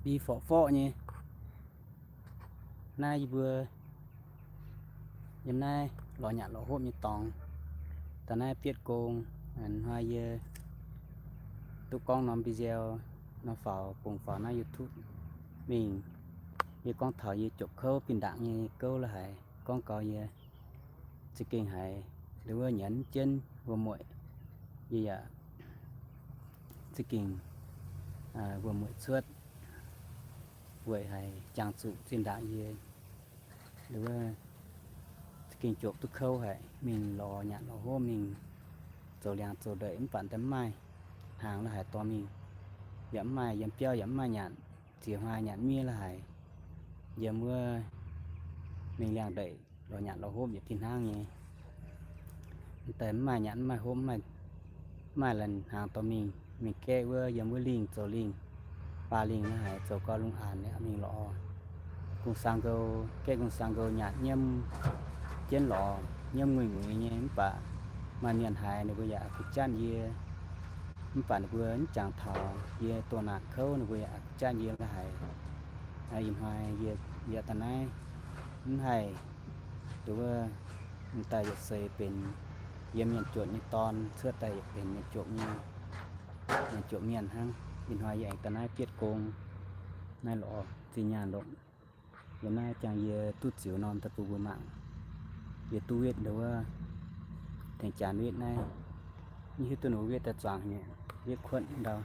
Bi forqv-forqv nyei. Naaiv yie mbuo yiem naaiv lorz nyanc lorz hopv nyei dorngx, daaih naaiv bietv gong. Hnoi yie duqv gorngv norm video nor faaux, bungx faaux naaiv YouTube mingh. Yie gorngv taux yie jopc kouv binh ndaangc nyei gouv la'haic, gorngv gau yie za'gengh haiz nduov wuov nyanc jienv wuom-mueic. Yie yaac za'gengh wuom-mueic cuotv weic haiz jangx zuqc zinh ndaangc yie nduov wuov za'gengh jopc duqv kouv haic, mingh lorz nyanc lorz hopv, mingh zoux liangx zoux ndeic mv baac daaih mv maaih hnaangx la'haic dorh mingh, yaac mv maaih yiem biauv, yaac mv maaih nyanc, ziex hnoi nyanc miev la'haic. Yiem wuov mingh liangx ndeic lorz nyanc lorz hopv yietc fih hnangv nyei. Daaih mv maaih nyanc mv maaih hopv, mv maaih la'hnaangx dorh mingh. Mingh gaeqv wuov, yiem wuov lingh zoux lingh, baac lingh la'haic zoux gau lungh aanx mingh lorz gong-saang nqou, gaeqv gong-saang nqou nyanc nyiemv jienv lorz nyiemv nguiz-nguiz nyei. Mv baac maaih mienh haiz ninh mbuo yaac kuv janv yie, mv baac ninh mbuo mv jangx taux yie doh naanc kouv, ninh mbuo yaac kuv janv yie la'haic. Ih hnoi yie daaih naaiv mv haih nduov wuov daaih yietc seix benx yiem mienh jopc nyei dorn, cuotv daaih yietc benx mienh jopc nyei, mienh jopc mienh hnangv. Ih hnoi yie aengx daaih naaiv bietv gong naaiv lorz zinh nyaanh lorqc. Yiem naaiv jangx yie duqv ziux norm daaih bun mbuo mangc. Yie duqv wetv nduov wuov tengx janx wetv naaiv, mv hiuv duqv ninh mbuo wetv daaih zuangx nyei, wetv kuotv ndau.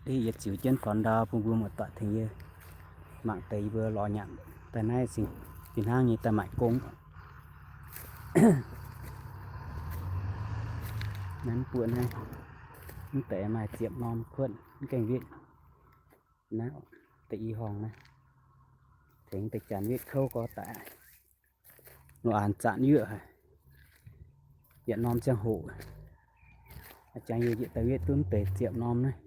Yie ziux jienv faaux ndau bun mbuo muoz-doic tengx yie mangc deix yie mbuo lorz nyanc daaih naaiv fih hnangv nyei daaih maaic gong. Naaiv mv buoqv naaiv, mv deix maaih ziepc norm kuotv mv gaengh wetv. Naaiv deix i horngh naaiv, tengx deix janx wetv kouv gorx daic. Lungh aanx zanc yuoqv haic, yietc norm ziangh hoc. Jangx yie njiec daaih wetv duqv mv deix ziepc norm naaiv.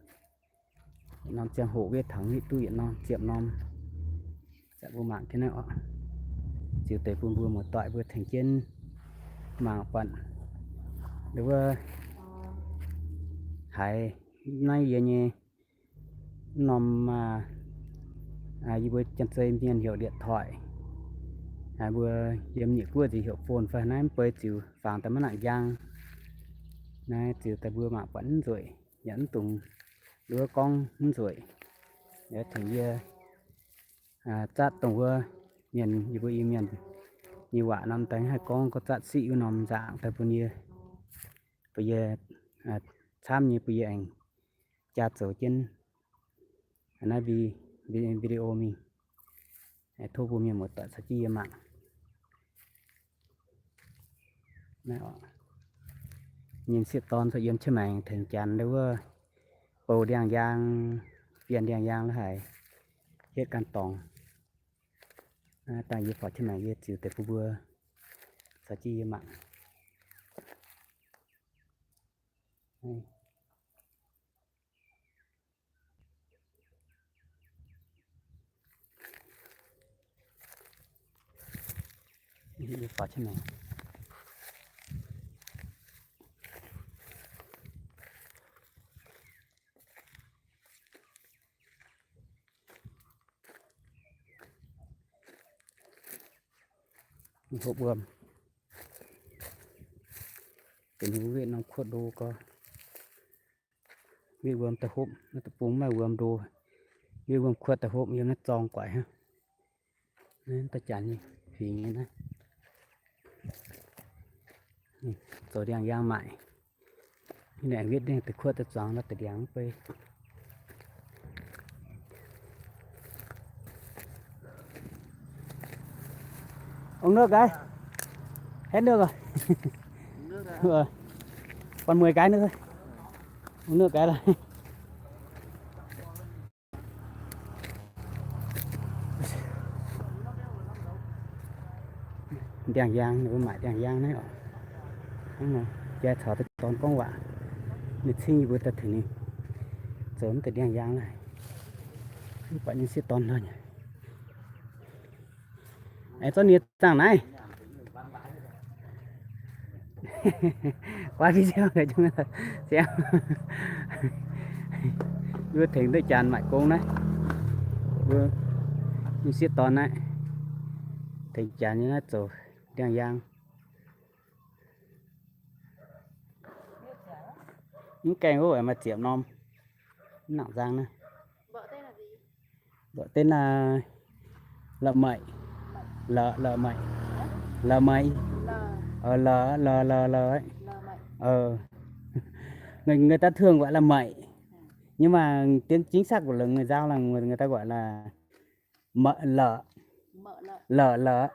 Yietc norm ziangh hoc wetv tangx wetv duqv yietc norm ziepc norm. Zanc mbuo mangc jienv naaiv oc. Ziux deix bun mbuo muoz-doic mbuo tengx jienv mangc buatc nduov wuov haiz naaiv yie nyei norm, yie mbuo janx-zei mienh heuc điện thoại. Mbuo yiem nyeic guoqv nziex heuc phone fai naaiv mv bei ziux fangx daaih maiv nangc njang. Naaiv ziux daaih mbuo mangc buatc mv nzueic, yaac mv dungx nduov gorngv mv nzueic. Tengx yie zatv dongh wuov mienh, yie mbuo Iu-Mienh nyei waac norm daaih haih gorngv, gorngv zatv siqv wuov norm nzaangc daaih bun yie, bun yie camv nyei, bun yie aengx jaa zoux jienv naaiv video mingh. Tov mbuo mienh muoz-doic caux jienv yie mangc. Nyei m'sieqv dorn corc yiem qiex maengc tengx janx wuov bou ndiangx-yaang, bienh ndiangx-yaang la'haic, hietv ganh dorngx. Dangh yie faaux qiex maengc yie ziux deix bun mbuo caux jienv yie mangc. Hopv wuom. Deix ninh mbuo wetv norm kuotv ndo gorx. Wetv wuom daaih hopv, naaiv deic-bung maaih wuom ndo. Wetv wuom kuotv daaih hopv yiem naaiv zorng guaix hnangv. Naaiv daaih janx nyei fingx nyei naaiv. Zoux ndiangx-yaang maaic. Ninh aengx wetv deix kuotv daaih zuangx naaiv deix ndiangx mv bei. Uống nước cái. Hết nước rồi. Còn mười cái nữa thôi. Uống nước cái là ndiangx-yaang, ninh mbuo maaic ndiangx-yaang naaiv oc. Jai caux deix dorn gorngv waac, ninh cingv yie mbuo daaih tengx ninh zoux mv deix ndiangx-yaang naaiv. Mv baac nyei sieqv dorn nor nyei. Aengx zorqv nie zaangh naaiv. Quay video để chúng ta xem. Mbuo tengx duqv janx maaic gong naaiv, mbuo nyei sieqv dorn naaiv, tengx janx nyei naaiv zoux ndiangx-yaang. Mv gaengh wuov maaih ziepc norm, mv nangc nzang naaiv. Mborqv deix naaiv la'maeqc, la'maeqc, la'maeqc, la'maeqc, la'maeqc, la'maeqc. Người ta thường gọi là mẩy, nhưng mà tiếng chính xác của người Dao là người ta gọi là lợ, lợ, lợ.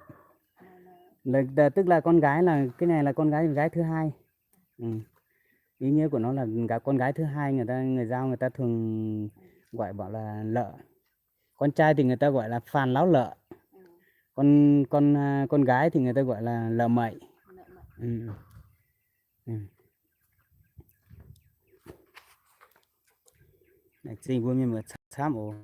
Tức là con gái là cái này là con gái, gái thứ hai. Ý nghĩa của nó là con gái thứ hai, người ta, người Dao người ta thường gọi bảo là lợ. Con trai thì người ta gọi là phàn láo lợ. Con con con gái thì người ta gọi là lợ mẩy. Zingh mbuo mienh muoz camv oc.